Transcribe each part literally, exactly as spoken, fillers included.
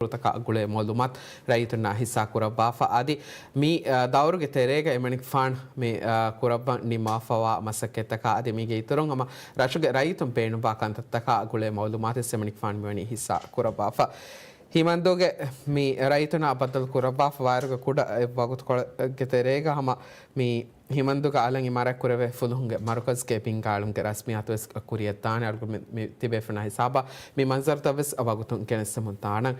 މަޝްރޫޢުތަކާ ގުޅޭ މަޢުލޫމާތު ރައްޔިތުންނާ ހިއްސާ ކުރައްވާފަ. އަދި މި، އަ، ދައުރުގެ ތެރޭގަ އެމަނިކުފާނު މި، އަ، ކުރައްވަން ނިންމާފަވާ މަސައްކަތްތަކާ އަދި މީގެ އިތުރުން ހަމަ ރަށުގެ ރައްޔިތުން ބޭނުންވާ ކަންތައްތަކާ ގުޅޭ މަޢުލޫމާތުވެސް އެމަނިކުފާނު މިވަނީ ހިއްސާ ކުރައްވާފަ. ހިމަންދޫގެ މި ރައްޔިތުންނާ ބައްދަލު ކުރައްވާފަ ވާއިރުގެ ކުޑަ ވަގުތުކޮޅެއްގެ ތެރޭގަ ހަމަ މި ހިމަންދޫގަ އަލަށް އިމާރާތް ކުރެވޭ ފުލުހުންގެ މަރުކަޒުގެ ބިންގާޅުމުގެ ރަސްމިއްޔާތުވެސް ކުރިއަށްދާނެ. އަޅުގަނޑު މި ތިބޭފުޅުންނާ ހިސާބަށް މި މަންޒަރުތައްވެސް ވަގުތުން ގެނެސްދެމުން ދާނަން.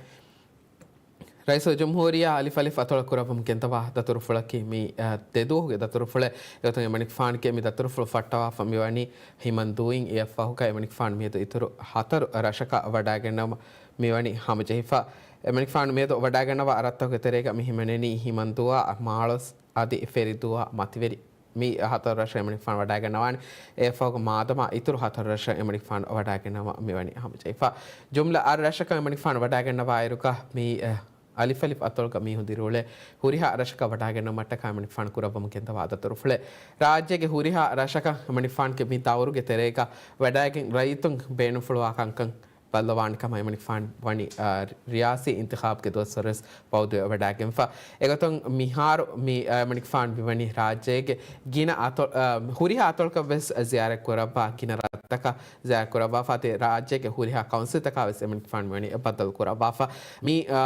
ރައީސުލްޖުމްހޫރިއްޔާ އަލިފް އަލިފް އަތޮޅަށް ކުރައްވަމުން ގެންދަވާ ދަތުރުފުޅަކީ މި، އަ، ދެ ދުވަހުގެ ދަތުރުފުޅެއް. އެގޮތުން އެމަނިކުފާނުގެ މި ދަތުރުފުޅު ފައްޓަވާފަ މިވަނީ ހިމަންދޫއިން. އެއަށްފަހުގަ އެމަނިކުފާނު މިއަދު އިތުރު ހަތަރު ރަށަކަށް ވަޑައިގަންނަވަމުން މިވަނީ ހަމަޖެހިފަ. އެމަނިކުފާނު މިއަދު ވަޑައިގަންނަވާ ރަށްތަކުގެ ތެރޭގަ މި ހިމެނެނީ ހިމަންދޫއާ، މާޅޮސް އަދި ފެރިދޫއާ މަތިވެރި. މި ހަތަރު ރަށަށް އެމަނިކުފާނު ވަޑައިގަންނަވާނެ. އެއަށްފަހުގަ މާދަމާ އިތުރު ހަތަރު ރަށަށް އެމަނިކުފާނު ވަޑައިގަންނަވަން މިވަނީ ހަމަޖެހިފަ. ޖުމްލަ އަށް ރަށަކަށް އެމަނިކުފާނު ވަޑައިގަންނަވާއިރުގަ މި، އެ، އަލިފް އަލިފް އަތޮޅުގަ މީހުން ދިރިއުޅޭ ހުރިހާ ރަށަކަށް ވަޑައިގަންނަވުމަށްޓަކާ އެމަނިކުފާނު ކުރައްވަމުން ގެންދަވާ ދަތުރުފުޅެއް. ރާއްޖޭގެ ހުރިހާ ރަށަކަށް އެމަނިކުފާނުގެ މި ދައުރުގެ ތެރޭގަ ވަޑައިގެން ރައްޔިތުން ބޭނުންފުޅުވާ ކަންކަން ބައްލަވާނެ ކަމަށް އެމަނިކުފާނު ވަނީ، އާ، ރިޔާސީ އިންތިޚާބުގެ ދުވަސްވަރުވެސް ވައުދުވެވަޑައިގެންފަ. އެގޮތުން މިހާރު މި، އާ، އެމަނިކުފާނު މިވަނީ ރާއްޖޭގެ ގިނަ އަތޮ-، އާ، ހުރިހާ އަތޮޅަކަށް ވެސް ޒިޔާރަތް ކުރައްވާ، ގިނަ ރަށްތަކަށް ޒިޔާރަތް ކުރައްވާފަ. އަދި ރާއްޖޭގެ ހުރިހާ ކައުންސިލްތަކާ ވެސް އެމަނިކުފާނު މިވަނީ ބައްދަލު ކުރައްވާފަ. މި، އާ،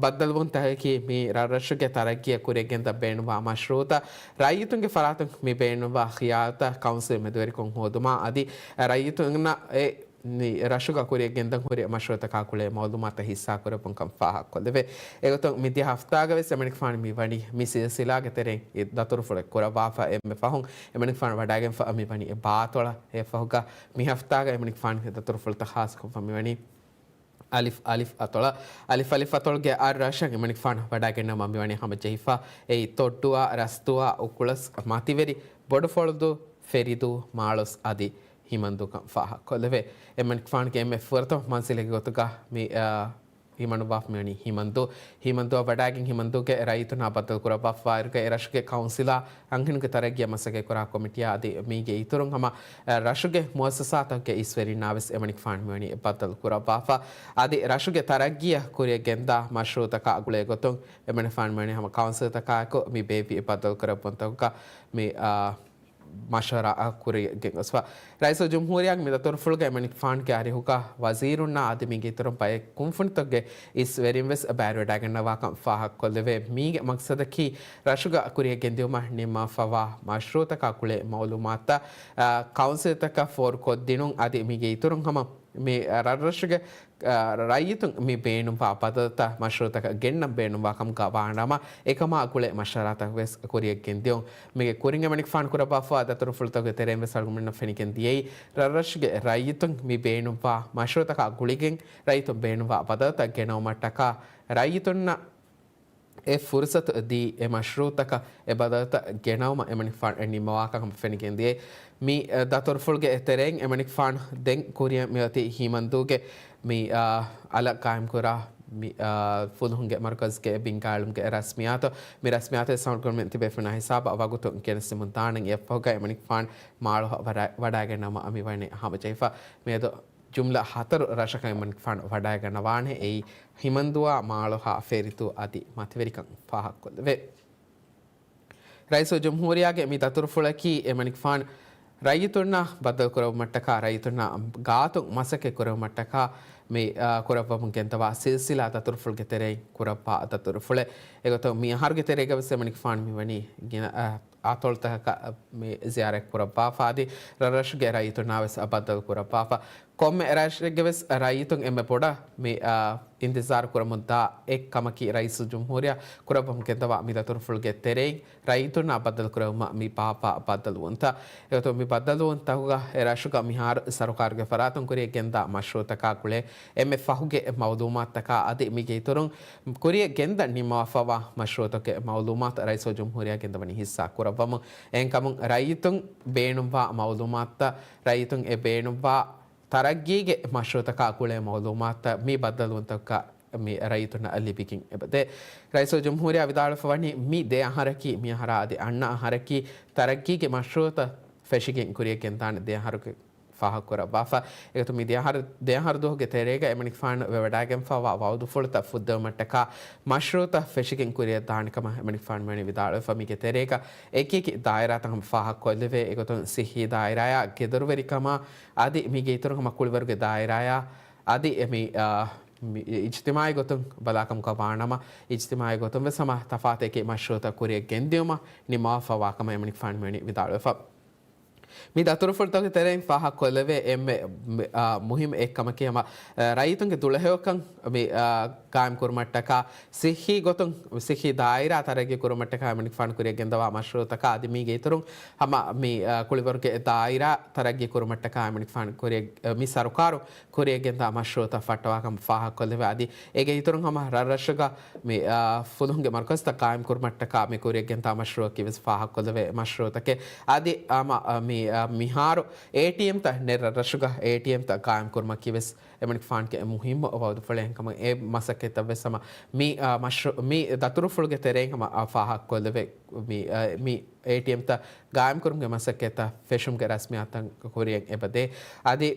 ބައްދަލުވުންތަކަކީ މި ރަށްރަށުގެ ތަރައްގީއަށް ކުރިއަށް ގެންދަން ބޭނުންވާ މަޝްރޫޢުތައް، ރައްޔިތުންގެ ފަރާތުން މި ބޭނުންވާ ޚިޔާލުތައް ކައުންސިލް މެދުވެރިކޮށް ހޯދުމާ އަދި ރައްޔިތުންނަށް އެ މި ރަށުގަ ކުރިއަށް ގެންދަން ހުރި މަޝްރޫޢުތަކާ ގުޅޭ މައުލޫމާތު ހިއްސާ ކުރެއްވުން ކަން ފާހަގަކޮށްލެވޭ. އެގޮތުން މިދިޔަ ހަފްތާގަ ވެސް އެމަނިކުފާނު މި ވަނީ މި ސިލްސިލާގެ ތެރެއިން ދަތުރުފުޅެއް ކުރައްވާފަ. އެންމެ ފަހުން އެމަނިކުފާނު ވަޑައިގެންފަ މި ވަނީ ބާއަތޮޅަށް. އެއަށްފަހުގަ މި ހަފްތާގަ އެމަނިކުފާނުގެ ދަތުރުފުޅުތައް ހާއްސަކޮށްފަ މި ވަނީ އަލިފް އަލިފް އަތޮޅަށް. އަލިފް އަލިފް އަތޮޅުގެ އަށް ރަށަށް އެމަނިކުފާނު ވަޑައިގެންނަވަމުން މިވަނީ ހަމަޖެހިފަ. އެއީ ތޮއްޑޫއާ، ރަސްދޫއާ، އުކުޅަސް، މަތިވެރި، ބޮޑުފޮޅުދޫ، ފެރިދޫ، މާޅޮސް އަދި ހިމަންދޫކަން ފާހަގަކޮށްލެވޭ. އެމަނިކުފާނުގެ އެންމެ ފުރަތަމަ މަންޒިލެއްގެ ގޮތުގަ މި، އާ، ހިމަނުއްވާފަ މިވަނީ ހިމަންދޫ. ހިމަންދޫއަށް ވަޑައިގެން ހިމަންދޫގެ ރައްޔިތުންނާ ބައްދަލު ކުރައްވާފަވާއިރުގަ އެ ރަށުގެ ކައުންސިލާ، އަންހެނުންގެ ތަރައްގީއަށް މަސައްކަތްކުރާ ކޮމިޓީއާ އަދި މީގެ އިތުރުން ހަމަ، އަ، ރަށުގެ މުއައްސަސާތަކުގެ އިސްވެރިންނާވެސް އެމަނިކުފާނު މިވަނީ ބައްދަލު ކުރައްވާފަ. އަދި ރަށުގެ ތަރައްގީއަށް ކުރިއަށް ގެންދާ މަޝްރޫޢުތަކާ ގުޅޭ ގޮތުން އެމަނިކުފާނު މިވަނީ ހަމަ ކައުންސިލްތަކާއެކު މި ބޭއްވި ބައްދަލުކުރެއްވުންތަކުގަ މި، އާ، މަޝްވަރާއަށް ކުރިއަށް ގެންގޮސްފަ. ރައީސުލްޖުމްހޫރިއްޔާގެ މި ދަތުރުފުޅުގަ އެމަނިކުފާނުގެ އަރިހުގަ ވަޒީރުންނާ އަދި މީގެ އިތުރުން ބައެއް ކުންފުނިތަކުގެ އިސްވެރިން ވެސް ބައިވެރިވެވަޑައިގަންނަވާކަން ފާހަގަކޮށްލެވޭ. މީގެ މަގްސަދަކީ ރަށުގަ ކުރިއަށް ގެންދިއުމަށް ނިންމާފަވާ މަޝްރޫޢުތަކާ ގުޅޭ މައުލޫމާތުތައް، އާ، ކައުންސިލްތަކަށް ފޯރުކޮށްދިނުން އަދި މީގެ އިތުރުން ހަމަ މި ރަށްރަށުގެ، އާ، ރައްޔިތުން މި ބޭނުންވާ ބަދަލުތައް މަޝްރޫޢުތަކަށް ގެންނަން ބޭނުންވާ ކަމުގަ ވާނަމަ، އެކަމާ ގުޅޭ މަޝްވަރާތައް ވެސް ކުރިއަށް ގެންދިއުން. މީގެ ކުރިން އެމަނިކުފާނު ކުރައްވާފަވާ ދަތުރުފުޅުތަކުގެ ތެރެއިން ވެސް އަޅުގަނޑުމެންނަށް ފެނިގެން ދިޔައީ، ރަށްރަށުގެ ރައްޔިތުން މި ބޭނުންވާ މަޝްރޫޢުތަކާ ގުޅިގެން ރައްޔިތުން ބޭނުންވާ ބަދަލުތައް ގެނައުމަށްޓަކާ ރައްޔިތުންނަށް އެ ފުރުސަތު ދީ، އެ މަޝްރޫޢުތަކަށް އެ ބަދަލުތައް ގެނައުމަށް އެމަނިކުފާނު ނިންމަވާކަން ހަމަ ފެނިގެންދިޔައީ. މި، އަ، ދަތުރުފުޅުގެ ތެރެއިން އެމަނިކުފާނު ދެން ކުރިއަށް މިއޮތީ ހިމަންދޫގެ މި، އަ، އަލަށް ގާއިމްކުރާ މި، އަ، ފުލުހުންގެ މަރުކަޒުގެ ބިންގާޅުމުގެ ރަސްމިއްޔާތު. މި ރަސްމިއްޔާތު ސަމަގުން ތިބޭފުޅުންނާ ހިސާބަށް ވަގުތު ގެނެސްދެމުން ދާނަން. އެއަށްފަހުގަ އެމަނިކުފާނު މާޅޮހަށް ވަޑަ-، ވަޑައިގަންނަވަމުން މިވަނީ ހަމަޖެހިފަ. މިއަދު ޖުމްލަ ހަތަރު ރަށަކަށް އެމަނިކުފާނު ވަޑައިގަންނަވާނެ. އެއީ ހިމަންދޫއާ، މާޅޮހާ، ފެރިދޫ އަދި މަތިވެރިކަން ފާހަގަކޮށްލެވޭ. ރައީސުލްޖުމްހޫރިއްޔާގެ މި ދަތުރުފުޅަކީ އެމަނިކުފާނު ރައްޔިތުންނާ ބައްދަލުކުރެއްވުމަށްޓަކާ ރައްޔިތުންނާ ގާތުން މަސައްކަތް ކުރެއްވުމަށްޓަކާ މި، އާ، ކުރައްވަމުން ގެންދަވާ ސިލްސިލާ ދަތުރުފުޅުގެ ތެރެއިން ކުރައްވާ ދަތުރުފުޅެއް. އެގޮތުން މި އަހަރުގެ ތެރޭގަ ވެސް އެމަނިކުފާނު މިވަނީ ގިނަ، އާ، އަތޮޅުތަކަކަށް މި ޒިޔާރަތް ކުރައްވާފަ އަދި ރަށްރަށުގެ ރައްޔިތުންނާ ވެސް ބައްދަލު ކުރައްވާފަ. ކޮންމެ ރަށެއްގެ ވެސް ރައްޔިތުން އެންމެ ބޮޑަށް މި، އާ، އިންތިޒާރު ކުރަމުންދާ އެއް ކަމަކީ ރައީސުލްޖުމްހޫރިއްޔާ ކުރައްވަމުން ގެންދަވާ މި ދަތުރުފުޅުގެ ތެރެއިން ރައްޔިތުންނާ ބައްދަލު ކުރެވުމަށް މި ބާއްވާ ބައްދަލުވުންތައް. އެގޮތުން މި ބައްދަލުވުންތަކުގަ އެ ރަށުގަ މިހާރު ސަރުކާރުގެ ފަރާތުން ކުރިއަށް ގެންދާ މަޝްރޫޢުތަކާ ގުޅޭ އެންމެ ފަހުގެ މައުލޫމާތުތަކާ އަދި މީގެ އިތުރުން ކުރިއަށް ގެންދަން ނިންމަވާފަވާ މަޝްރޫޢުތަކުގެ މައުލޫމާތު ރައީސުލްޖުމްހޫރިއްޔާ ގެންދަވަނީ ހިއްސާ ކުރައްވަމުން. އެހެންކަމުން ރައްޔިތުން ބޭނުންވާ މައުލޫމާތުތައް، ރައްޔިތުން އެ ބޭނުންވާ ތަރައްގީގެ މަޝްރޫޢުތަކާ ގުޅޭ މައުލޫމާތުތައް މި ބައްދަލުވުންތަކަށް މި ރައްޔިތުންނަށް ލިބިގެން އެބަދޭ. ރައީސުލްޖުމްހޫރިއްޔާ ވިދާޅުވެފަ ވަނީ މި ދެ އަހަރަކީ މި އަހަރާ އަދި އަންނަ އަހަރަކީ ތަރައްގީގެ މަޝްރޫޢުތައް ފެށިގެން ކުރިއަށް ގެންދާނެ ދެ އަހަރުގެ ފާހަގަކުރައްވާފަ. އެގޮތުން މި ދެއަހަރު، ދެއަހަރު ދުވަހުގެ ތެރޭގަ އެމަނިކުފާނު ވެވަޑައިގެންފަވާ ވައުދުފުޅުތައް ފުއްދެވުމަށްޓަކާ މަޝްރޫއުތައް ފެށިގެން ކުރިއަށް ދާނެ ކަމަށް އެމަނިކުފާނު މިވަނީ ވިދާޅުވެފަ. މީގެ ތެރޭގަ އެކި އެކި ދާއިރާތައް ހަމަ ފާހަގަކޮށްލެވޭ. އެގޮތުން ސިއްހީ ދާއިރާއާ ގެދޮރުވެރިކަމާ އަދި މީގެ އިތުރުން ހަމަ ކުޅިވަރުގެ ދާއިރާއާ އަދި އެ މި، އާ، މި އިޖްތިމާޢީ ގޮތުން ބަލާކަމުގަ ވާނަމަ، އިޖްތިމާޢީ ގޮތުން ވެސް ހަމަ ތަފާތު އެކި މަޝްރޫއުތައް ކުރިއަށް ގެންދިއުމަށް ނިންމަވާފަ ވާކަމަށް އެމަނިކުފާނު މިވަނީ ވިދާޅުވެފަ. މި ދަތުރުފުޅުތަކުގެ ތެރެއިން ފާހަގަކޮށްލެވޭ އެންމެ، އާ، މުހިއްމު އެއްކަމަކީ ހަމަ، އާ، ރައްޔިތުންގެ ދުޅަހެޔޮކަން މި، އާ، ގާއިމް ކުރުމަށްޓަކާ ސިއްހީ ގޮތުން ސިއްހީ ދާއިރާ ތަރައްގީ ކުރުމަށްޓަކާ އެމަނިކުފާނު ކުރިއަށް ގެންދަވާ މަޝްރޫއުތަކާ އަދި މީގެ އިތުރުން ހަމަ މި، އާ، ކުޅިވަރުގެ ދާއިރާ ތަރައްގީ ކުރުމަށްޓަކާ އެމަނިކުފާނު ކުރިއަށް، އާ، މި ސަރުކާރު ކުރިއަށް ގެންދާ މަޝްރޫއުތައް ފައްޓަވާކަން ފާހަގަކޮށްލެވޭ. އަދި އޭގެ އިތުރުން ހަމަ ރަށްރަށުގަ މި، އާ، ފުލުހުންގެ މަރުކަޒުތައް ގާއިމް ކުރުމަށްޓަކާ މި ކުރިއަށް ގެންދާ މަޝްރޫއަކީ ވެސް ފާހަގަކޮށްލެވޭ މަޝްރޫއުތަކެއް. އަދި ހަމަ، އާ، މި، އާ، މިހާރު އޭޓީއެމްތައް ނެތް ރަށްރަށުގަ އޭޓީއެމްތައް ގާއިމް ކުރުމަކީ ވެސް އެމަނިކުފާނުގެ މުހިއްމު ވައުދުފުޅެއް. އެހެންކަމުން އެ މަސައްކަތްތައް ވެސް ހަމަ މި، އާ، މަޝްރޫ-، މި ދަތުރުފުޅުގެ ތެރެއިން ހަމަ، އާ، ފާހަގަކޮށްލެވޭ. މި، އާ، މި އޭޓީއެމްތައް ގާއިމްކުރުމުގެ މަސައްކަތްތައް ފެށުމުގެ ރަސްމިއްޔާތުތައް ކުރިއަށް އެބަދޭ. އަދި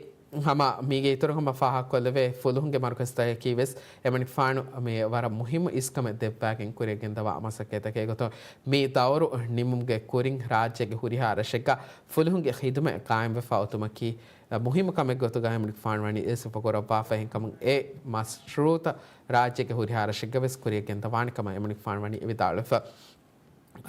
ހަމަ މީގެ އިތުރުން ހަމަ ފާހަގަކޮށްލެވޭ ފުލުހުންގެ މަރުކަޒުތަކަކީ ވެސް އެމަނިކުފާނު މި ވަރަށް މުހިއްމު އިސްކަމެއް ދެއްވާގެން ކުރިއަށް ގެންދަވާ މަސައްކަތްތަކެއް. އެގޮތުން މި ދައުރު ނިމުމުގެ ކުރިން ރާއްޖޭގެ ހުރިހާ ރަށެއްގަ ފުލުހުންގެ ޚިދުމަތް ގާއިމްވެފަ އޮތުމަކީ މުހިއްމު ކަމެއް ގޮތުގަ އެމަނިކުފާނު ވަނީ ސިފަކުރައްވާފަ. އެހެންކަމުން އެ މަޝްރޫއުތައް ރާއްޖޭގެ ހުރިހާ ރަށެއްގަ ވެސް ކުރިއަށް ގެންދަވާނެ ކަމަށް އެމަނިކުފާނު ވަނީ ވިދާޅުވެފަ.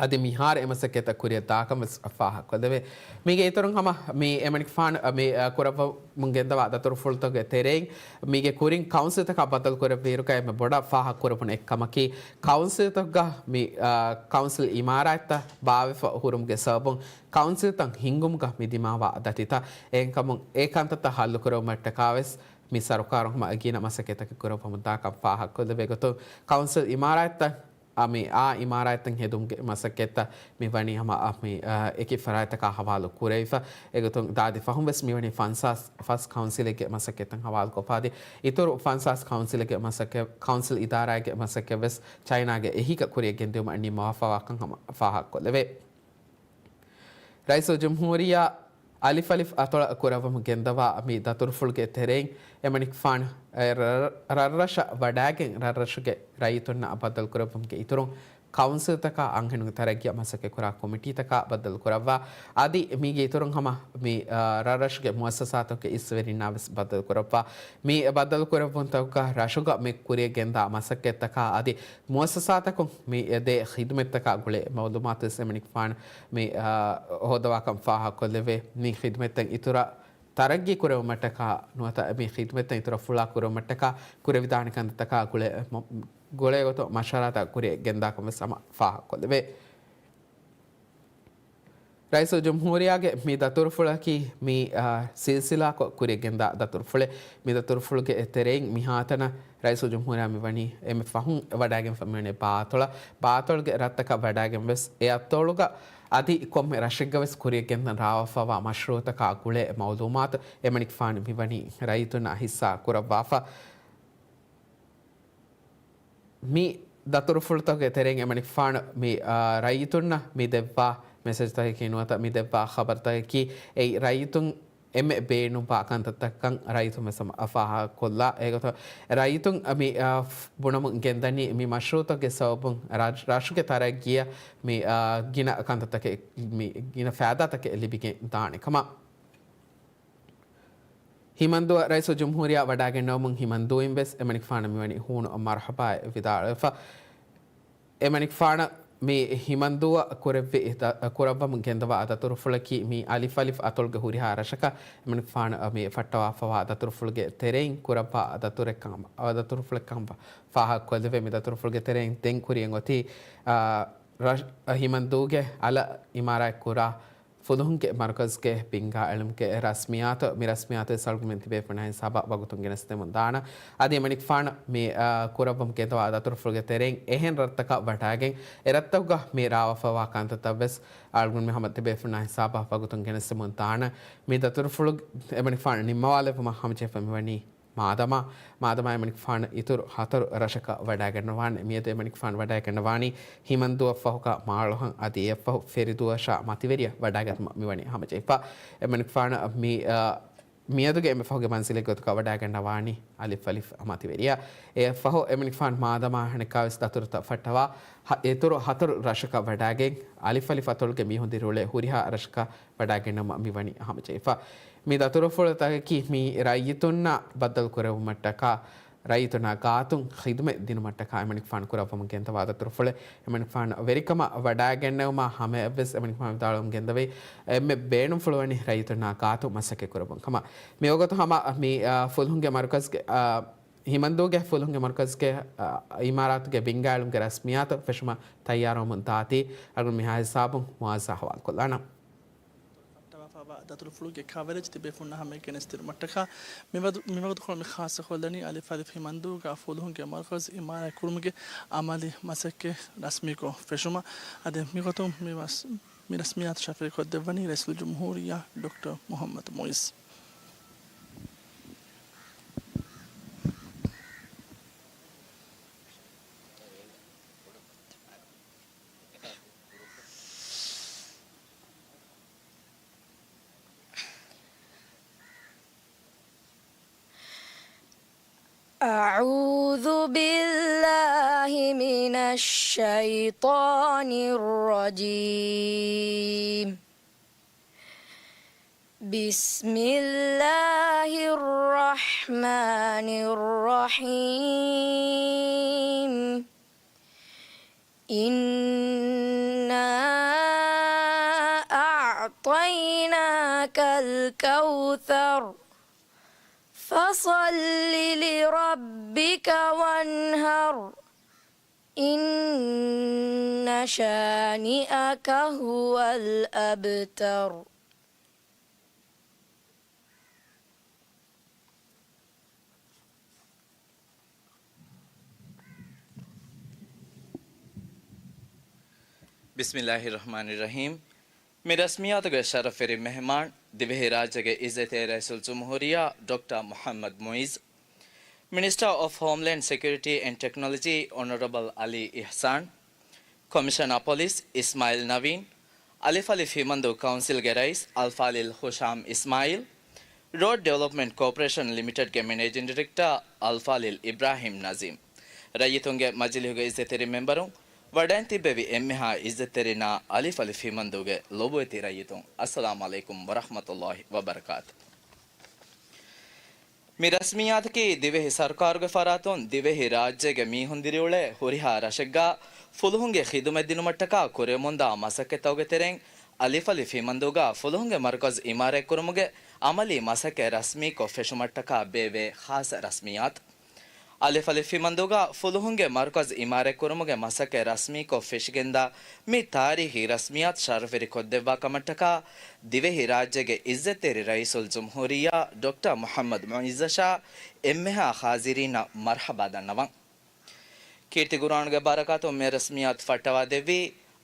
އަދި މިހާރު އެ މަސައްކަތްތައް ކުރިއަށް ދާކަން ވެސް ފާހަގަކޮށްލެވޭ. މީގެ އިތުރުން ހަމަ މި އެމަނިކުފާނު މި، އަ، ކުރައްވަމުން ގެންދަވާ ދަތުރުފުޅުތަކުގެ ތެރެއިން މީގެ ކުރިން ކައުންސިލްތަކާ ބައްދަލު ކުރެއްވިއިރުގަ އެންމެ ބޮޑަށް ފާހަގަކުރެވުނު އެއްކަމަކީ ކައުންސިލްތަކުގަ މި، އަ، ކައުންސިލް އިމާރާތްތައް ބާވެފަ ހުރުމުގެ ސަބަބުން ކައުންސިލްތައް ހިންގުމުގަ މި ދިމާވާ ދަތިތައް. އެހެންކަމުން އެ ކަންތައްތައް ހައްލުކުރެވުމަށްޓަކާ ވެސް މި ސަރުކާރުން ހަމަ ގިނަ މަސައްކަތްތަކެއް ކުރައްވަމުންދާކަން ފާހަގަކޮށްލެވޭ. އެގޮތުން ކައުންސިލް އިމާރާތްތައް އަ، މި އާ އިމާރާތްތައް ހެދުމުގެ މަސައްކަތްތައް މި ވަނީ ހަމަ، އަ، މި، އަ، އެކި ފަރާތްތަކާ ހަވާލު ކުރެވިފަ. އެގޮތުން ދާދި ފަހުން ވެސް މި ވަނީ ފަންސާސް ފަސް ކައުންސިލެއްގެ މަސައްކަތްތައް ހަވާލުކޮށްފަ އަދި އިތުރު ފަންސާސް ކައުންސިލެއްގެ މަސައްކަތް، ކައުންސިލް އިދާރާއެއްގެ މަސައްކަތް ވެސް ޗައިނާގެ އެހީގަ ކުރިއަށް ގެންދިއުމަށް ނިންމަވާފަވާކަން ހަމަ ފާހަގަކޮށްލެވޭ. ރައީސުލްޖުމްހޫރިއްޔާ އަލިފް އަލިފް އަތޮޅަށް ކުރައްވަމުން ގެންދަވާ މި ދަތުރުފުޅުގެ ތެރެއިން އެމަނިކުފާނު ރަށްރަށަށް ވަޑައިގެން ރަށްރަށުގެ ރައްޔިތުންނާ ބައްދަލުކުރެއްވުމުގެ އިތުރުން ކައުންސިލްތަކާ އަންހެނުންގެ ތަރައްގީއަށް މަސައްކަތްކުރާ ކޮމިޓީތަކާ ބައްދަލުކުރައްވާ. އަދި މީގެ އިތުރުން ހަމަ މި، އާ، ރަށްރަށުގެ މުއައްސަސާތަކުގެ އިސްވެރިންނާ ވެސް ބައްދަލުކުރައްވާ. މި ބައްދަލުކުރެއްވުންތަކުގަ ރަށުގަ މި ކުރިއަށް ގެންދާ މަސައްކަތްތަކާ އަދި މުއައްސަސާތަކުން މި ދޭ ޚިދުމަތްތަކާ ގުޅޭ މައުލޫމާތު ވެސް އެމަނިކުފާނު މި، އާ، ހޯދަވާކަން ފާހަގަކޮށްލެވޭ. މި ޚިދުމަތްތައް އިތުރަށް ތަރައްގީ ކުރެވުމަށްޓަކާ ނުވަތަ މި ޚިދުމަތްތައް އިތުރަށް ފުޅާ ކުރެވުމަށްޓަކާ ކުރެވިދާނެ ކަންތައްތަކާ ގުޅޭ، މަ-، ގުޅޭގޮތުން މަޝްވަރާތައް ކުރިއަށް ގެންދާކަން ވެސް ހަމަ ފާހަގަކޮށްލެވޭ. ރައީސުލްޖުމްހޫރިއްޔާގެ މި ދަތުރުފުޅަކީ މި، އާ، ސިލްސިލާކޮށް ކުރިއަށް ގެންދާ ދަތުރުފުޅެއް. މި ދަތުރުފުޅުގެ ތެރެއިން މިހާތަނަށް ރައީސުލްޖުމްހޫރިއްޔާ މިވަނީ އެންމެ ފަހުން ވަޑައިގެންފަ މިވަނީ ބާއަތޮޅަށް. ބާއަތޮޅުގެ ރަށްތަކަށް ވަޑައިގެން ވެސް އެ އަތޮޅުގަ އަދި ކޮންމެ ރަށެއްގަ ވެސް ކުރިއަށް ގެންދަން ރާވާފަވާ މަޝްރޫއުތަކާ ގުޅޭ މައުލޫމާތު އެމަނިކުފާނު މިވަނީ ރައްޔިތުންނާ ހިއްސާ ކުރައްވާފަ. މި ދަތުރުފުޅުތަކުގެ ތެރެއިން އެމަނިކުފާނު މި، އާ، ރައްޔިތުންނަށް މި ދެއްވާ މެސެޖްތަކަކީ ނުވަތަ މި ދެއްވާ ޚަބަރުތަކަކީ އެއީ ރައްޔިތުން އެންމެ ބޭނުންވާ ކަންތައްތަކަށް ރައްޔިތުން ވެސް ހަމަ ފާހަގަކޮށްލާ. އެގޮތަށް ރައްޔިތުން މި، އާ، ފް-، ބުނަމުން ގެންދަނީ މި މަޝްރޫއުތަކުގެ ސަބަބުން ރަށް-، ރަށުގެ ތަރައްގީއަށް މި، އާ، ގިނަ ކަންތައްތަކެއް، މި ގިނަ ފައިދާތަކެއް ލިބިގެން ދާނެ ކަމަށް. ހިމަންދުއަށް ރައީސުލްޖުމްހޫރިއްޔާ ވަޑައިގެންނެވުމުން ހިމަންދޫއިން ވެސް އެމަނިކުފާނަށް މިވަނީ ހޫނު މަރުޙަބާއެއް ވިދާޅުވެފަ. އެމަނިކުފާނަށް މި ހިމަންދޫއަށް ކުރެއްވި ދަ-، ކުރައްވަމުން ގެންދަވާ ދަތުރުފުޅަކީ މި އަލިފް އަލިފް އަތޮޅުގެ ހުރިހާ ރަށަކަށް އެމަނިކުފާނަށް މި ފައްޓަވާފަވާ ދަތުރުފުޅުގެ ތެރެއިން ކުރައްވާ ދަތުރެއްކަން، ދަތުރުފުޅެއްކަން ފާހަގަކޮށްލެވޭ. މި ދަތުރުފުޅުގެ ތެރެއިން ދެން ކުރިއަށް އޮތީ، އާ، ރަށް-، ހިމަންދޫގެ އަލަށް އިމާރާތްކުރާ ފުލުހުންގެ މަރުކަޒުގެ ބިންގާ އެޅުމުގެ ރަސްމިއްޔާތު، މި ރަސްމިއްޔާތު އަޅުގަނޑުމެން ތިބޭފުޅުންނާ ހިސާބަށް ވަގުތުން ގެނެސްދެމުން ދާނަން. އަދި އެމަނިކުފާނު މި، އާ، ކުރައްވަމުން ގެންދަވާ ދަތުރުފުޅުގެ ތެރެއިން އެހެން ރަށްތަކަށް ވަޑައިގެން އެ ރަށްތަކުގަ މި ރާވާފަވާ ކަންތައްތައް ވެސް އަޅުގަނޑުމެން ހަމަ ތިބޭފުޅުންނާ ހިސާބަށް ވަގުތުން ގެނެސްދެމުން ދާނަން. މި ދަތުރުފުޅު އެމަނިކުފާނު ނިންމަވާލެއްވުމަށް ހަމަޖެހިފަ މިވަނީ މާދަމާ، މާދަމާ އެމަނިކުފާނު އިތުރު ހަތަރު ރަށަކަށް ވަޑައިގަންނަވާނެ. މިއަދު އެމަނިކުފާނު ވަޑައިގަންނަވާނީ ހިމަންދޫއަށްފަހުކަ މާޅޮހަށް އަދި އެއަށްފަހު ފެރިދޫއަށާ މަތިވެރިޔަށް ވަޑައިގަތުމަށް މިވަނީ ހަމަޖެހިފަ. އެމަނިކުފާނަށް މި، އަ، މިއަދުގެ އެންމެ ފަހުގެ މަންޒިލެއް ގޮތުގަ ވަޑައިގަންނަވާނީ އަލިފް އަލިފް އަމާތިވެރިޔާ. އެއަށްފަހު އެމަނިކުފާނު މާދަމާ އަނެއްކާވެސް ދަތުރުތައް ފައްޓަވާ، ހަ-، އިތުރު ހަތަރު ރަށަކަށް ވަޑައިގެން އަލިފް އަލިފް އަތޮޅުގެ މީހުން ދިރިއުޅޭ ހުރިހާ ރަށަކަށް ވަޑައިގެންނަވުމަށް މިވަނީ ހަމަޖެހިފަ. މި ދަތުރުފުޅުތަކަކީ މި ރައްޔިތުންނާ ބައްދަލު ކުރެވުމަށްޓަކާ، ރައްޔިތުންނާ ގާތުން ޚިދުމަތް ދިނުމަށްޓަކާ އެމަނިކުފާނު ކުރައްވަމުން ގެންދަވާ ދަތުރުފުޅެއް. އެމަނިކުފާނު ވެރިކަމަށް ވަޑައިގެންނެވުމާ ހަމަޔަށްވެސް އެމަނިކުފާނު ވިދާޅުވަމުން ގެންދަވައި، އެންމެ ބޭނުންފުޅުވަނީ ރައްޔިތުންނާ ގާތުން މަސައްކަތް ކުރައްވުން ކަމަށް. މިވަގުތު ހަމަ މި، އާ، ފުލުހުންގެ މަރުކަޒްގެ، އާ، ހިމަންދޫގެ ފުލުހުންގެ މަރުކަޒްގެ، އާ، އިމާރާތުގެ ބިންގާއެޅުމުގެ ރަސްމިއްޔާތު ފެށުމަށް ތައްޔާރުވަމުން ދާތީ، އަޅުގަނޑު މިހާ ހިސާބުން މުއާޒާ ހަވާލުކޮށްލާނަން. ފައްޓަވާފައިވާ ދަތުރުފުޅުގެ ކަވަރޭޖް ތިބޭފުންނަށް ހަމައެއް ގެނެސްދިނުމަށްޓަކާ، މިވަގު-، މިވަގުތުކޮޅު މި ޚާއްޞަކޮށްލަނީ އަލިފް އަލިފް ހިމަންދޫގަ ފުލުހުންގެ މަރުކަޒް އިމާރާތް ކުރުމުގެ އަމަލީ މަސައްކަތް ރަސްމީކޮށް ފެށުމަށް. އަދި މިގޮތުން މި މަސް-، މި ރަސްމިއްޔާތު ޝަފީޢުކޮށްދެއްވަނީ ރައީސުލްޖުމްހޫރިއްޔާ ޑޮކްޓަރ މުޙައްމަދު މުޢިއްޒު. أعوذ بالله من الشيطان الرجيم. بسم الله الرحمن الرحيم. إنا أعطيناك الكوثر. فصل لربك وانحر. إن شانئك هو الأبتر. ބިސްމިއްލާހި ރަޙްމާނި ރަޙީމް. މި ރަސްމިއްޔާތުގެ ޝަރަފްވެރި މެހެމާން، ދިވެހިރާއްޖޭގެ އިއްޒަތްތެރި ރައީސުލްޖުމްހޫރިއްޔާ ޑޮކްޓަރ މުޙައްމަދު މުޢިއްޒު، މިނިސްޓަރ އޮފް ހޯމްލޭންޑް ސެކިއުރިޓީ އެންޑް ޓެކްނޮލޮޖީ އޮނަރަބަލް އަލީ އިޙްސާން، ކޮމިޝަނަރ ޕޮލިސް އިސްމާއިލް ނަވީން، އަލިފް އަލިފް ހިމަންދޫ ކައުންސިލްގެ ރައީސް އަލްފާޟިލް ހުޝާމް އިސްމާއިލް، ރޯޑް ޑިވެލޮޕްމަންޓް ކޯޕަރޭޝަން ލިމިޓެޑްގެ މެނޭޖިން ޑިރެކްޓަރ އަލްފާޟިލް އިބްރާހިމް ނަޒީމް، ރައްޔިތުންގެ މަޖިލީހުގެ އިއްޒަތްތެރި މެންބަރުން، ވަޑައިން ތިއްބެވި އެންމެހާ އިއްޒަތްތެރިންނާ އަލިފް އަލިފް ހިމަންދޫގެ ލޮބުވެތި ރައްޔިތުން، އައްސަލާމު ޢަލައިކުމް ވަރަޙްމަތުﷲި ވަބަރަކާތު. މި ރަސްމިއްޔާތަކީ ދިވެހި ސަރުކާރުގެ ފަރާތުން ދިވެހި ރާއްޖޭގެ މީހުން ދިރިއުޅޭ ހުރިހާ ރަށެއްގަ ފުލުހުންގެ ޚިދުމަތް ދިނުމަށްޓަކާ ކުރެވެމުންދާ މަސައްކަތްތަކުގެ ތެރެއިން އަލިފް އަލިފް ހިމަންދޫގަ ފުލުހުންގެ މަރުކަޒް އިމާރާތްކުރުމުގެ އަމަލީ މަސައްކަތް ރަސްމީކޮށް ފެށުމަށްޓަކާ ބޭއްވޭ ޚާއްޞަ ރަސްމިއްޔާތު. އަލިފް އަލިފް ހިމަންދޫގަ ފުލުހުންގެ މަރުކަޒް އިމާރާތްކުރުމުގެ މަސައްކަތް ރަސްމީކޮށް ފެށިގެންދާ މި ތާރީޚީ ރަސްމިއްޔާތު ޝަރަފްވެރިކޮށްދެއްވާ ކަމަށްޓަކާ ދިވެހިރާއްޖޭގެ އިއްޒަތްތެރި ރައީސުލްޖުމްހޫރިއްޔާ ޑޮކްޓަރ މުޙައްމަދު މުޢިއްޒަށާ އެންމެހާ ޙާޟިރީންނަށް މަރްޙަބާ ދަންނަވަން. ކީރިތި ޤުރުއާނުގެ ބަރަކާތުން މި ރަސްމިއްޔާތު ފައްޓަވާދެއްވީ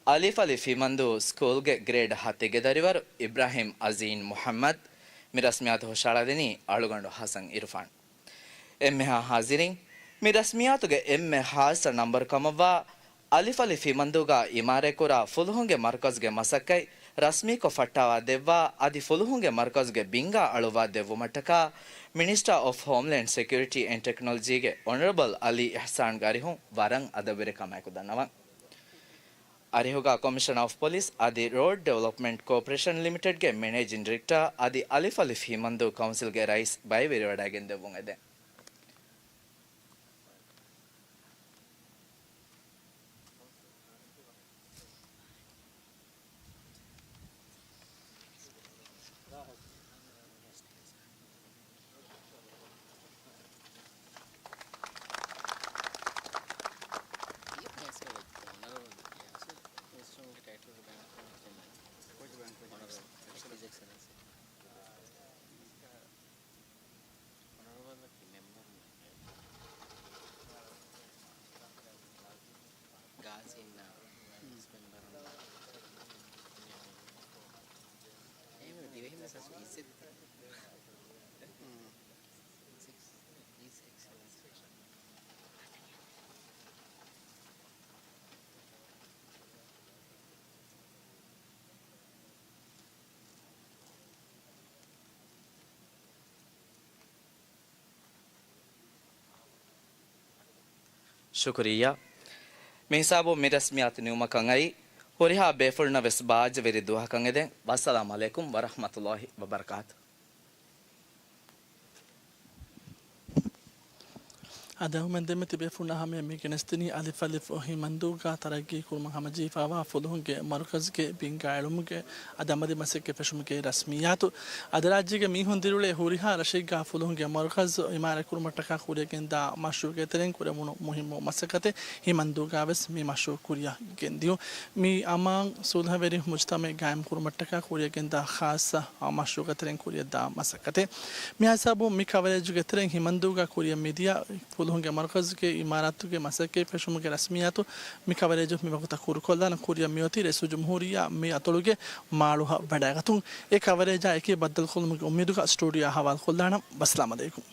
އަލިފް އަލިފް ހިމަންދޫ ސްކޫލްގެ ގްރޭޑް ހަތެއްގެ ދަރިވަރު އިބްރާހިމް އަޒީން މުޙައްމަދު. މި ރަސްމިއްޔާތު ހުށަހަޅަދިނީ އަޅުގަނޑު ޙަސަން އިރުފާން. އެންމެހާ ޙާޟިރީން، މި ރަސްމިއްޔާތުގެ އެންމެ ޚާއްޞަ ނަންބަރު ކަމަށްވާ އަލިފް އަލިފް ހިމަންދޫގަ އިމާރާތްކުރާ ފުލުހުންގެ މަރުކަޒުގެ މަސައްކަތް ރަސްމީކޮށް ފައްޓާވާ ދެއްވާ އަދި ފުލުހުންގެ މަރުކަޒުގެ ބިންގާ އަޅުއްވާ ދެއްވުމަށްޓަކާ މިނިސްޓަރ އޮފް ހޯމްލޭންޑް ސެކިއުރިޓީ އެންޑް ޓެކްނޮލޮޖީގެ އޮނަރަބަލް އަލީ އިޙްސާންގެ އަރިހުން ވަރަށް އަދަބުވެރި ކަމާއެކު ދަންނަވަން. އަރިހުގަ ކޮމިޝަނަރ އޮފް ޕޮލިސް އަދި ރޯޑް ޑިވެލޮޕްމަންޓް ކޯޕަރޭޝަން ލިމިޓެޑްގެ މެނޭޖިން ޑިރެކްޓަރ އަދި އަލިފް އަލިފް ހިމަންދޫ ކައުންސިލްގެ ރައީސް ބައިވެރިވެވަޑައިގެން ދެއްވުން އެދެން. ޝުކުރިއްޔާ. މި ހިސާބުން މި ރަސްމިއްޔާތު ނިމުމަކަށް އައީ، ހުރިހާ ބޭފުޅުންނަށް ވެސް ބާއްޖަވެރި ދުވަހަކަށް އެދެން. ވައްސަލާމް ޢަލައިކުމް ވަރަޙްމަތުﷲ ވަބަރަކާތު. އަދި އަޅުގަނޑުމެން ދެންމެ ތިބޭފުޅުންނާ ހަމަޔަށް މި ގެނެސްދިނީ އަލިފް އަލިފް ހިމަންދޫގަ ތަރައްގީ ކުރުމަށް ހަމަޖެހިފައިވާ ފުލުހުންގެ މަރުކަޒުގެ ބިންގާ އެޅުމުގެ އަދި އަމަލީ މަސައްކަތް ފެށުމުގެ ރަސްމިއްޔާތު. އަދި ރާއްޖޭގެ މީހުން ދިރިއުޅޭ ހުރިހާ ރަށެއްގަ ފުލުހުންގެ މަރުކަޒު އިމާރާތް ކުރުމަށްޓަކާ ކުރިއަށް ގެންދާ މަޝްރޫޢުގެ ތެރެއިން ކުރެވުނު މުހިއްމު މަސައްކަތެއް ހިމަންދޫގަ ވެސް މި މަޝްރޫޢު ކުރިއަށް ގެންދިޔުން. މި އަމާން ސުލްހަވެރި މުޖްތަމަޢެއް ގާއިމް ކުރުމަށްޓަކާ ކުރިއަށް ގެންދާ ޚާއްޞަ މަޝްރޫޢުގެ ތެރެއިން ކުރިއަށްދާ މަސައްކަތެއް. މި ހިސާބުން މި ކަވަރޭޖުގެ ތެރެއިން ހިމަންދޫގަ ކުރިއަށް މިދިޔަ ފުލުހުންގެ މަރުކަޒުގެ އިމާރާތުގެ މަސައްކަތް ފެށުމުގެ ރަސްމިއްޔާތު މި ކަވަރޭޖު މިވަގުތަށް ކުރުކޮށްލާނަން. ކުރިއަށް މިއޮތީ ރައީސުލް ޖުމްހޫރިއްޔާ މި އަތޮޅުގެ މާޅޮހަށް ވަޑައިގަތުން. އެ ކަވަރޭޖާ އެކީ ބައްދަލުކޮށްލުމުގެ އުއްމީދުގަ ސްޓޫޑިއޯއާ ހަވާލުކޮށްލާނަން. ވައްސަލާމް ޢަލައިކުމް.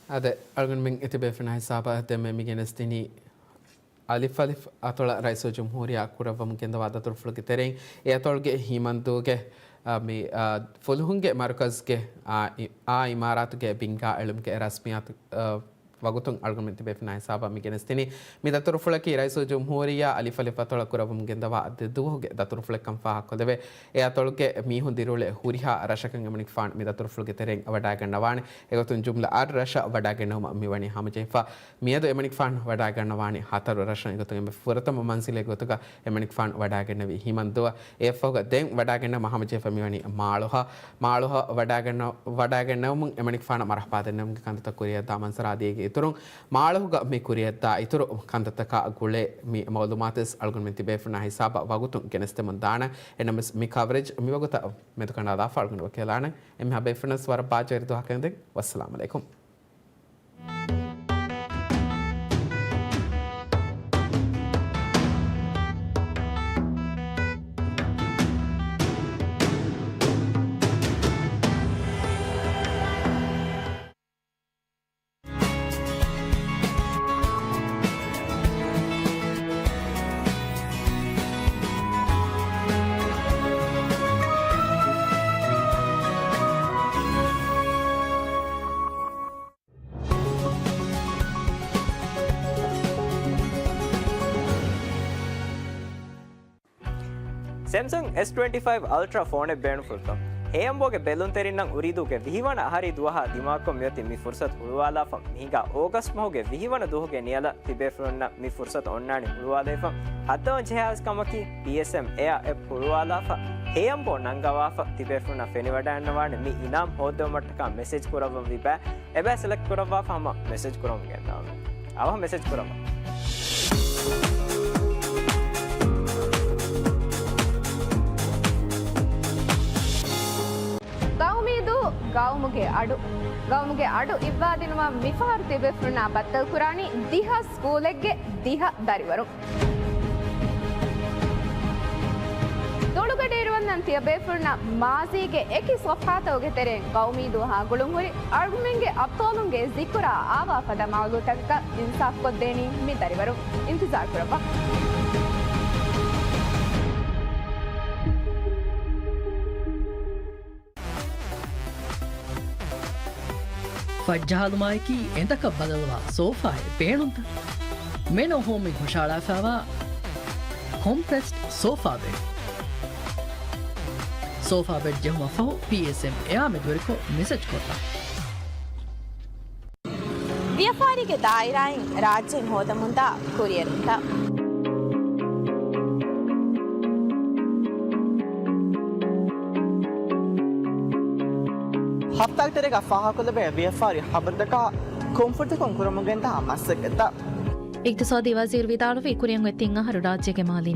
އާދެ، އަޅުގަނޑުމެން ތިބޭފުޅުންނާ ހިސާބަށް ދެންމެ މި ގެނެސްދިނީ އަލިފް އަލިފް އަތޮޅަށް ރައީސުލް ޖުމްހޫރިއްޔާ ކުރައްވަމުން ގެންދަވާ ދަތުރުފުޅުގެ ތެރެއިން އެ އަތޮޅުގެ ހިމަންދޫގެ، އާ، މި، އާ، ފުލުހުންގެ މަރުކަޒުގެ، އާ، އި-، އާ އިމާރާތުގެ ބިންގާ އެޅުމުގެ ރަސްމިއްޔާތު، އާ، ވަގުތުން އަޅުގަނޑުމެން ތިބޭފުޅުންނާ ހިސާބަށް މި ގެނެސްދިނީ. މި ދަތުރުފުޅަކީ ރައީސުލް ޖުމްހޫރިއްޔާ އަލިފް އަލިފް އަތޮޅަށް ކުރައްވަމުން ގެންދަވާ ދެ ދުވަހުގެ ދަތުރުފުޅެއްކަން ފާހަގަކޮށްލެވޭ. އެ އަތޮޅުގެ މީހުން ދިރިއުޅޭ ހުރިހާ ރަށަކަށް އެމަނިކުފާނު މި ދަތުރުފުޅުގެ ތެރެއިން ވަޑައިގަންނަވާނެ. އެގޮތުން ޖުމްލަ އަށް ރަށަށް ވަޑައިގެންނެވުމަށް މިވަނީ ހަމަޖެހިފަ. މިއަދު އެމަނިކުފާނު ވަޑައިގަންނަވާނީ ހަތަރު ރަށަށް. އެގޮތުން އެންމެ ފުރަތަމަ މަންޒިލެއް ގޮތުގަ އެމަނިކުފާނު ވަޑައިގެންނެވީ ހިމަންދޫއަށް. އެއަށްފަހުގަ ދެން ވަޑައިގެންނަވުމަށް ހަމަޖެހިފަ މިވަނީ މާޅޮހަށް. މާޅޮހަށް ވަޑައިގަންނަ-، ވަޑައިގެންނެވުމުން އެމަނިކުފާނަށް މަރުޙަބާ ދެންނެވުމުގެ ކަންތައްތައް ކުރިއަށްދާ މަންޒަރާ ދިޔައީގެ އިތުރުން، މާޅޮހުގަ މި ކުރިއަށްދާ އިތުރު ކަންތައްތަކާ ގުޅޭ މި މައުލޫމާތުވެސް އަޅުގަނޑުމެން ތިބޭފުޅުންނާ ހިސާބަށް ވަގުތުން ގެނެސްދެމުން ދާނަން. އެނަމަވެސް މި ކަވަރޭޖް މިވަގުތަށް މެދުކަނޑާލާފަ އަޅުގަނޑު ވަކިވެލާނަން. އެންމެހާ ބޭފުޅުންނަށް ވަރަށް ބާއްޖަވެރި ދުވަހަކަށް އެދެން. ވައްސަލާމް ޢަލައިކުމް. ސެމްސަންގް އެސް ޓްވެންޓީ ފައިވް އަލްޓްރާ ފޯނެއް ބޭނުންފުޅުތަ؟ ހޭއަނބޯގެ ބެލުންތެރިންނަށް އުރީދޫގެ ވިހިވަނަ އަހަރީ ދުވަހާ ދިމާކޮށް މިއޮތީ މި ފުރުސަތު ހުޅުވާލާފަ. މިހިނގާ އޯގަސްޓް މަހުގެ ވިހިވަނަ ދުވަހުގެ ނިޔަލަށް ތިބޭފުޅުންނަށް މި ފުރުސަތު އޮންނާނީ ހުޅުވާލައިފަ. ހައްދަވަން ޖެހޭ އައިސް ކަމަކީ، ޕީއެސްއެމް އެއާ އެޕް ހުޅުވާލާފަ، ހޭއަނބޯ ނަންގަވާފަ، ތިބޭފުޅުންނަށް ފެނިވަޑައިގަންނަވާނެ މި އިނާމް ހޯއްދެވުމަށްޓަކާ މެސެޖް ކުރައްވަން ވީބާ. އެބައި ސެލެކްޓް ކުރައްވާފަ ހަމަ މެސެޖް ކުރަމުން ގެންދާނެ. އަވަހަށް މެސެޖް ކުރައްވާ. ގައުމީ ދޫ، ގައުމުގެ އަޑު. ގައުމުގެ އަޑު އިއްވާދިނުމަށް މިފަހަރު ތިބޭފުޅުންނާ ބައްދަލުކުރާނީ ދިހަ ސްކޫލެއްގެ ދިހަ ދަރިވަރުން. ދޮޅުގަޑިއިރުވަންދަން ތިޔަބޭފުޅުންނަށް މާޒީގެ އެކި ޞަފްޙާތަކުގެ ތެރެއިން ގައުމީ ދުވަހާ ގުޅުންހުރި އަޅުގަނޑުމެންގެ އަބްޠާލުންގެ ޒިކުރާ އާވާފަދަ މައުލޫތަކަކަށް އިންސާފްކޮށްދޭނީ މި ދަރިވަރުން. އިންތިޒާރު ކުރައްވާ. ފަށްޖަހާލުމާއެކީ އެނދަކަށް ބަދަލުވާ ސޯފާއެއް ބޭނުންތަ؟ މެނޯ ހޯމްއިން ހުށަހަޅާފައިވާ ކޮމްޕްރެސްޑް ސޯފާ ބެޑް. ސޯފާ ބެޑް ޖެހުމަށްފަހު ޕީއެސްއެމް އެއާ މެދުވެރިކޮށް މެސެޖް ކޮށްލާ. ވިޔަފާރީގެ ދާއިރާއިން ރާއްޖޭން ހޯދަމުންދާ ކުރިއެރުންތައް. ހަފްތާގެ ތެރޭގަ ފާހަގަކޮށްލެވޭ ވިޔަފާރި ހަބަރުތަކާ ކޮންފުދަކުން ކުރަމުން ގެންދާ މަސައްކަތްތައް. އިޤްތިޞާދީ ވަޒީރު ވިދާޅުވީ، ކުރިއަށް އޮތް ތިން އަހަރު ރާއްޖޭގެ މާލީ